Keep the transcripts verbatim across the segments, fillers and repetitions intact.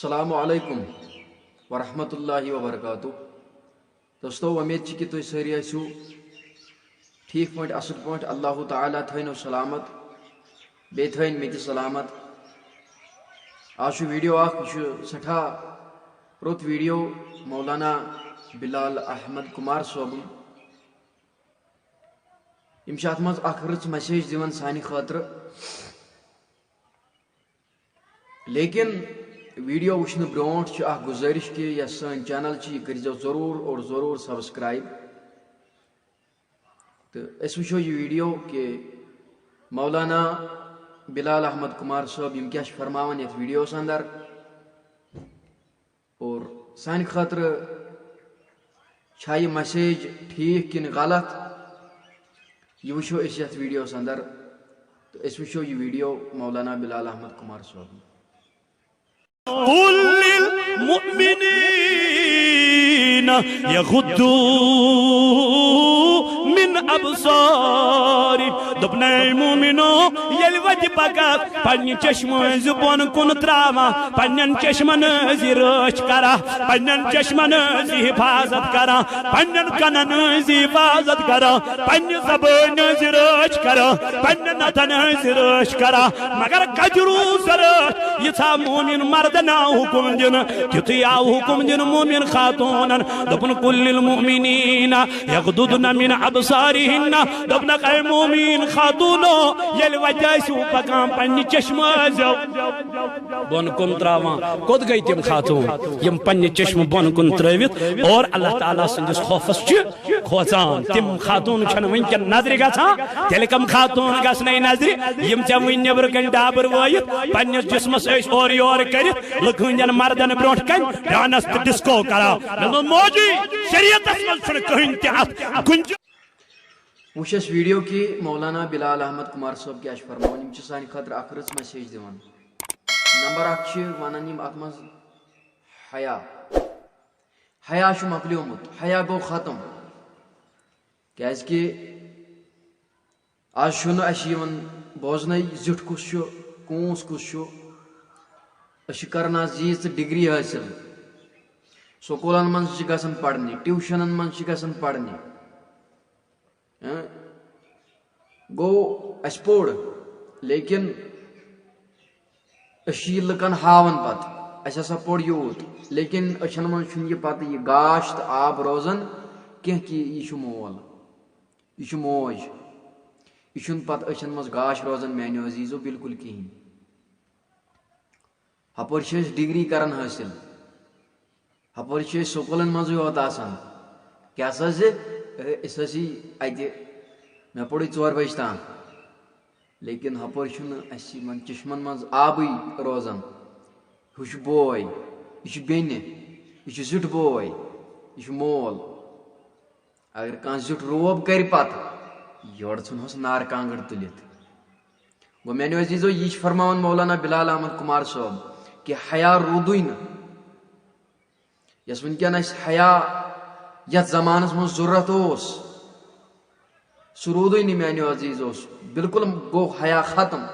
السلام علیکم ورحمۃ اللہ وبرکاتہ۔ دوستو، وۄمید چھِ کہِ تُہۍ سٲری ٲسِو ٹھیٖک پٲٹھۍ، اَصٕل پٲٹھۍ۔ اللہ تعالیٰ تھٲینو سلامت، بیٚیہِ تھٲیِن مےٚ تہِ سلامت۔ آز چھُ ویٖڈیو اَکھ، یہِ چھُ سٮ۪ٹھاہ رُت ویٖڈیو مولانا بلال احمد کمار صٲبُن۔ یِم چھِ اَتھ منٛز اَکھ رٕژ message دِوان سانہِ خٲطرٕ۔ لیکن ویٖڈیو وٕچھنہٕ برونٛٹھ چھِ اَکھ گُزٲرِش کہِ یۄس سٲنۍ channel چھِ، یہِ کٔرۍزیو ضروٗر اور ضروٗر subscribe۔ تہٕ أسۍ وٕچھو یہِ ویٖڈیو کہِ مولانا بلال احمد کمار صٲب یِم کیٛاہ چھِ فرماوان یَتھ ویٖڈیوَس اندر۔ اور سانہِ خٲطرٕ چھا یہِ message ٹھیٖک کِنہٕ غلط، یہِ وٕچھو أسۍ یَتھ ویٖڈیوَس اندر۔ تہٕ أسۍ وٕچھو یہِ ویٖڈیو مولانا بلال احمد کمار صٲبُن۔ قل للمؤمنين يغضوا من أبصارهم۔ دوٚپنَے مومنو، ییٚلہِ وَتہِ پَکان پننہِ چشمہٕ ٲسۍ زِ بۄن کُن تراوان، پننٮ۪ن چشمن ٲسۍ زِ رٲچھ کران، پننٮ۪ن چشمن ٲسۍ زِ حفاظت کران، پننٮ۪ن کنن ٲسۍ زِ حفاظت کران، پننہِ زبٲنۍ ٲسۍ زِ رٲچھ کران، پننٮ۪ن اتھن ٲسۍ زِ رٲچھ کران۔ مگر کتہِ روٗز سۄ رٲچھ؟ ییٖژاہ مومن مردن آو حکم دِنہٕ، تیُتھُے آو حکم دِنہٕ مومن خاتوٗنن۔ دوٚپُن، قل للمؤمنین یغضضن من ابصارہن۔ دوٚپنکھ، اے مومن خاتوٗنو، ییٚلہِ وتہِ ٲسِو پکان، پننہِ چشمہٕ ٲسۍزیو بۄن کُن تراوان۔ کوٚت گٔے تِم خاتوٗن، یِم پننہِ چشمہٕ بۄن کُن ترٲوِتھ اور اللہ تعالیٰ سٕنٛدِس خوفس چھِ کھوژان؟ تِم خاتوٗن چھنہٕ وٕنکٮ۪ن نظرِ گژھان۔ تیٚلہِ کم خاتوٗن گژھنَے نظرِ، یِم ژےٚ وٕنۍ نیٚبرٕ کنۍ ڈابر وٲیِتھ پننِس جسمس ٲسۍ اورٕ یورٕ کٔرِتھ لُکہٕ ہٕنٛدٮ۪ن مردن برونٛٹھ کنۍ ڈانس تہٕ ڈسکو کران؟ مےٚ دوٚپ، موجی، شریعتس منٛز چھُنہٕ کٕہٕنۍ تہِ اتھ گُنجٲیِش۔ وٕچھ اَسہِ ویٖڈیو کہِ مولانا بلال احمد کمار صٲب کیٛاہ چھِ فرماوان۔ یِم چھِ سانہِ خٲطرٕ اَکھ رٕژ message دِوان۔ نمبر اَکھ چھِ وَنان یِم اَتھ منٛز حیا۔ حیا چھُ مۄکلیومُت، حیا گوٚو ختم۔ کیٛازِکہِ آز چھُنہٕ اَسہِ یِوان بوزنَے زیُٹھ کُس چھُ، کوٗس کُس چھُ۔ أسۍ چھِ کران آز ییٖژ ڈگری حٲصِل۔ سکوٗلَن منٛز چھِ گژھان پَرنہِ، ٹیوٗشَنَن منٛز چھِ گژھان پَرنہِ۔ ہاں؟ گوٚو، اَسہِ پوٚر، لیکن أسۍ چھِ یہِ لُکن ہاوان پتہٕ، اَسہِ ہسا پوٚر یوٗت، لیکن أچھن منٛز چھُنہٕ یہِ پتہٕ یہِ گاش تہٕ آب روزان کینٛہہ کہِ یہِ چھُ مول، یہِ چھُ موج۔ یہِ چھُنہٕ پتہٕ أچھن منٛز گاش روزان، میانیو عزیزو، بالکل کِہینۍ۔ ہپٲرۍ چھِ أسۍ ڈگری کران حٲصِل، ہپٲرۍ چھِ أسۍ سکوٗلن منٛزٕے یوت آسان۔ کیٛاہ سا زِ، أسۍ ٲسی اَتہِ، مےٚ پوٚرُے ژور بجہِ تام، لیکن ہپٲرۍ چھُنہٕ اَسہِ یِمن چشمن منٛز آبٕے روزان۔ ہُہ چھُ بوے، یہِ چھُ بیٚنہِ، یہِ چھُ زیُٹھ بوے، یہِ چھُ مول۔ اگر کانٛہہ زیُٹھ روب کرِ پتہٕ، یورٕ ژھٕنہوس نارٕ کانٛگٕر تُلِتھ۔ گوٚو میانیو عزیزو، یہِ چھِ فرماوان مولانا بلال احمد کمار صٲب کہِ حیا روٗدُے نہٕ۔ یۄس وٕنکیٚن اَسہِ حیا یَتھ زمانس منٛز ضروٗرت اوس، سُہ روٗدُے نہٕ میانیو عزیزو، بالکل گوٚو حیا ختم۔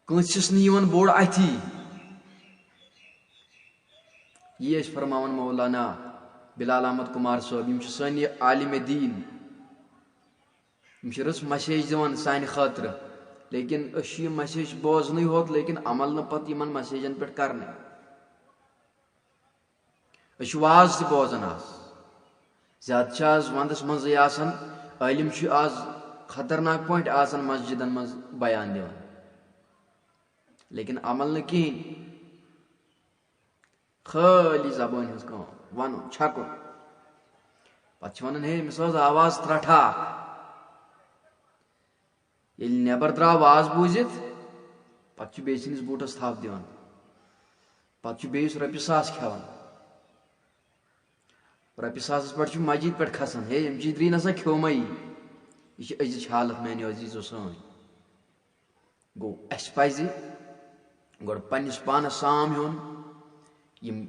کٲنٛسہِ چھُس نہٕ یِوان بوٚڑ اَتھی۔ یی ٲسۍ فرماوان مولانا بلال احمد کمار صٲب، یِم چھِ سٲنۍ عالم دیٖن۔ یِم چھِ رٕژ message دِوان سانہِ خٲطرٕ، لیکن أسۍ چھِ یہِ message بوزنٕے ہوت، لیکن عمل نہٕ پتہٕ یِمن messageن پٮ۪ٹھ کرنٕے۔ أسۍ چھِ واز تہِ بوزان آز۔ زیادٕ چھِ آز ونٛدس منٛزٕے آسان۔ عٲلِم چھِ آز خطرناک پٲٹھۍ آسان مسجدن منٛز بیان دِوان۔ لیکن عمل نہٕ کِہیٖنۍ۔ خٲلی زبٲنۍ ہٕنٛز کٲم، ونُن، چھکُن۔ پتہٕ چھِ ونان، "ہے، أمِس ٲس آواز ترٛٹھا اکھ۔" ییٚلہِ نٮ۪بر درٛاو واز بوٗزِتھ، پتہٕ چھُ بیٚیہِ سٕنٛدِس بوٗٹس تھپھ دِوان۔ پتہٕ چھُ بیٚیِس رۄپیہِ ساس کھٮ۪وان۔ رۄپیہِ ساسس پٮ۪ٹھ چھُ مسجد پٮ۪ٹھ کھسان، "ہے، أمۍ چی درٛی نسا کھیومے۔" یہِ چھِ أزِچ حالت میانیو عزیزو سٲنۍ۔ گوٚو، اَسہِ پَزِ گۄڈٕ پنٛنِس پانَس سام ہیوٚن۔ یِم،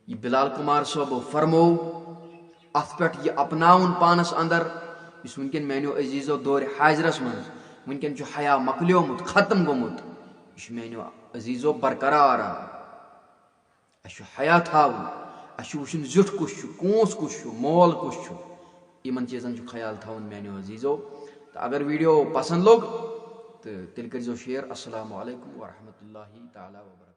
یہِ بلال کُمار صٲبو فرموو، اَتھ پٮ۪ٹھ یہِ اپناوُن پانَس اندر، یُس وٕنکٮ۪ن میٛانیو عزیٖزو دورِ حاضرَس منٛز وٕنکٮ۪ن چھُ حیا مۄکلیومُت، ختم گوٚمُت۔ یہِ چھُ میٛانیو عزیزو برقرار۔ اَسہِ چھُ حیا تھاوُن، اَسہِ چھُ وٕچھُن زیُٹھ کُس چھُ، کوٗنٛژھ کُس چھُ، مول کُس چھُ۔ یِمن چیٖزن چھُ خیال تھاوُن میانیو عزیزو۔ تہٕ اگر ویڈیو پسند لوٚگ تہٕ تیٚلہِ کٔرزیو شیئر۔ السلام علیکم ورحمۃ اللہ تعالیٰ وبرکاتہ۔